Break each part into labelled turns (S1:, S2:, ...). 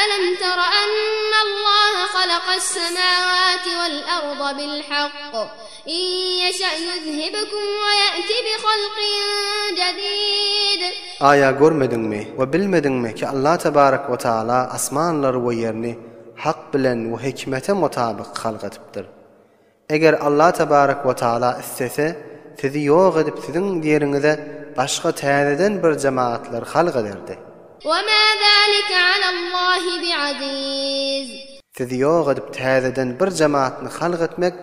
S1: ألم تر أن الله خلق السماوات والأرض بالحق إن يشأ يذهبكم ويأت بخلق جديد.
S2: Aýa görmediňmi we bilmediňmi ki Allah tebarek we taala asmanlary we ýerini hak bilen we hikmete mutabyk halk edipdir. Eger Allah tebarek we taala islese sizi ýok edip siziň ýeriňize başga täzeden bir jemagatlar halk ederdi.
S1: Wema zalike alallahi biaziz.
S2: Sizi ýok edip täzeden bir jemaatny halk etmek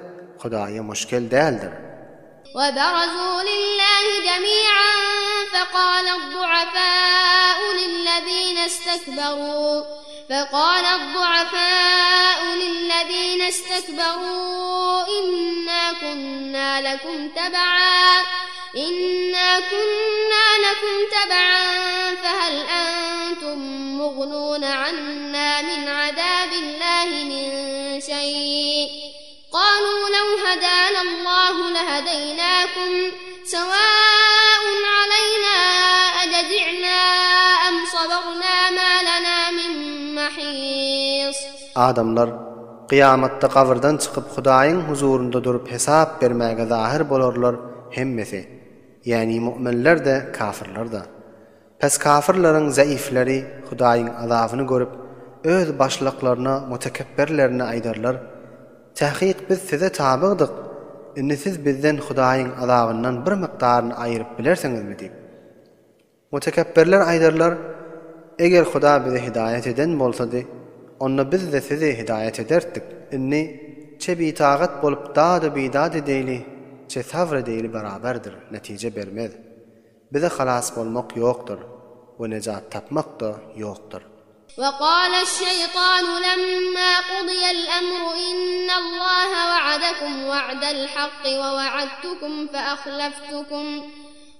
S2: Hudaýa muşkel däldir.
S1: Weberazû lillâhi jemî'an fekâle'd-du'afâ'u lillezîne istekberû fekâle'd-du'afâ'u lillezîne istekberû innâ kunnâ lekum teb'an innâ kunnâ lekum teb'an fehel entum mugnûne annâ min azâbillâhi min şey'in Galû lew hedânallâhu lehedeynâkum sewâ'un aleynâ ecezi'nâ em sabernâ mâ lenâ min mahîs.
S2: Adamlar, kyýamatda gabyrdan çykyp Hudaýyň huzurynda durup hesap bermäge zahyr bolarlar hemmesi, ýäni mu'minler-de kafyrlar-da. Pes kafyrlaryň zaifleri Hudaýyň azabyny görüp, öz başlyklaryna, mutekepberlerine aýdarlar, Takyk biz size tabygdyk, indi siz bizden Hudaýyň azabyndan bir mukdaryny aýyryp bilersiňizmi diýip. Mutekepberler aýdarlar, Eger Huda bizi hidaýat eden bolsady, onda biz-de sizi hidaýat ederdik. Indi, çe bitagat bolup dad-u-bidat edeýli, çe sabr edeýli barabardyr, netije bermez. Bize halas bolmak ýokdur we nejat tapmak-da ýokdur.
S1: وقال الشيطان لما قضي الأمر إن الله وعدكم وعد الحق ووعدتكم فأخلفتكم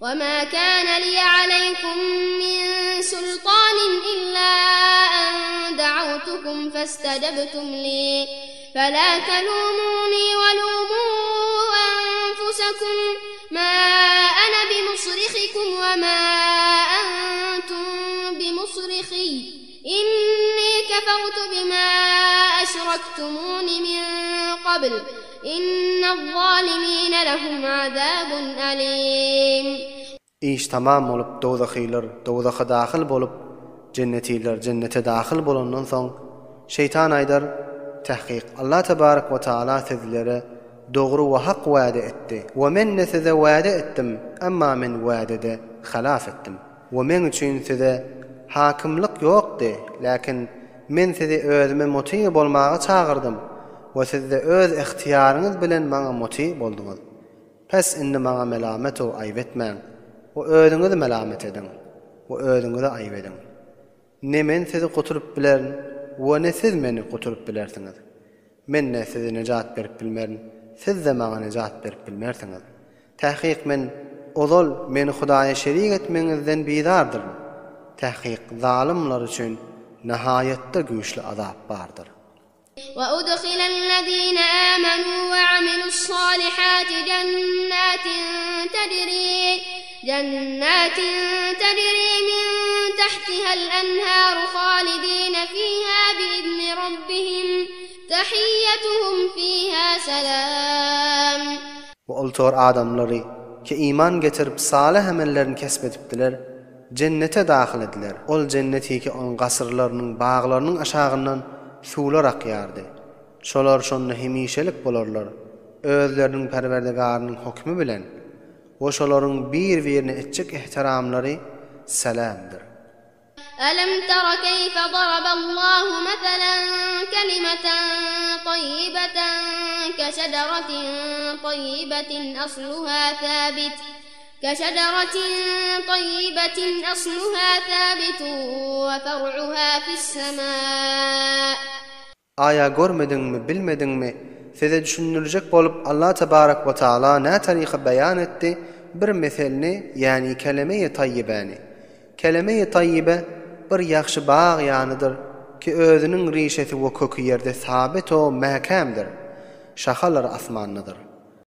S1: وما كان لي عليكم من سلطان إلا أن دعوتكم فاستجبتم لي فلا تلوموني ولوموا أنفسكم ما أنا بمصرخكم وما أنتم بمصرخي إني كفرت بما أشركتمون من قبل إن الظالمين لهم عذاب أليم.
S2: Iş tamam bolup, dowzahylar dowzaha dahyl bolup, jennetiler jennete dahyl bolandan soň, şeýtan aýdar, Tahkyk, Allah tebarek we taala sizlere dogry we hak wade etdi we men-de size wade etdim, emma men wadede halaf etdim we meň üçin size hakymlyk ýokdy, läkin men sizi özüme mutyg bolmaga çagyrdym we siz-de öz ygtyýaryňyz bilen maňa mutyg bolduňyz. Pes indi maňa melamet-u aýp etmäň we özüňizi melamet ediň we özüňize aýp ediň. Ne men sizi guturyp bilerin we ne siz meni guturyp bilersiňiz. Men ne sizi nejat berip bilmerin, siz-de maňa nejat berip bilmersiňiz. Tahkyk men ozal meni Hudaýa şerik etmegiňizden bizardyryn. Tahkyk zalymlar üçin nahaýatda güýçli azap bardyr.
S1: وأدخل الذين آمنوا وعملوا الصالحات جنات تجري جنات تجري من تحتها الأنهار خالدين فيها بإذن ربهم تحيتهم فيها سلام.
S2: We ol tor adamlary, ki iman getirip salyh emellerini kesp edipdiler, jennete dahyl ediler. Ol jenneti ki onuň gasyrlarynyň, baglarynyň aşagyndan suwlar akýardy. Şolar şonda hemişelik bolarlar, özleriniň Perwerdigarynyň hökümi bilen we şolaryň bir-birine etjek ehtiramlary salamdyr.
S1: Elem tara keýfe daraballahu meselen kelimeten taýýibeten keşeceretin taýýibetin asluha sabit keşeceretin taýýibetin asluha sabitun we fer'uha fissemâ.
S2: Aýa görmediňmi, bilmediňmi, size düşündirjek bolup Allah tebarek we taala nä taryka beýan etdi bir meselini ýäni kelemeýi taýýibäni. Kelemeýi taýýibe bir ýagşy bag ýanydyr ki özüniň rişesi we köki ýerde sabit o mäkämdir, şahalary asmandadyr.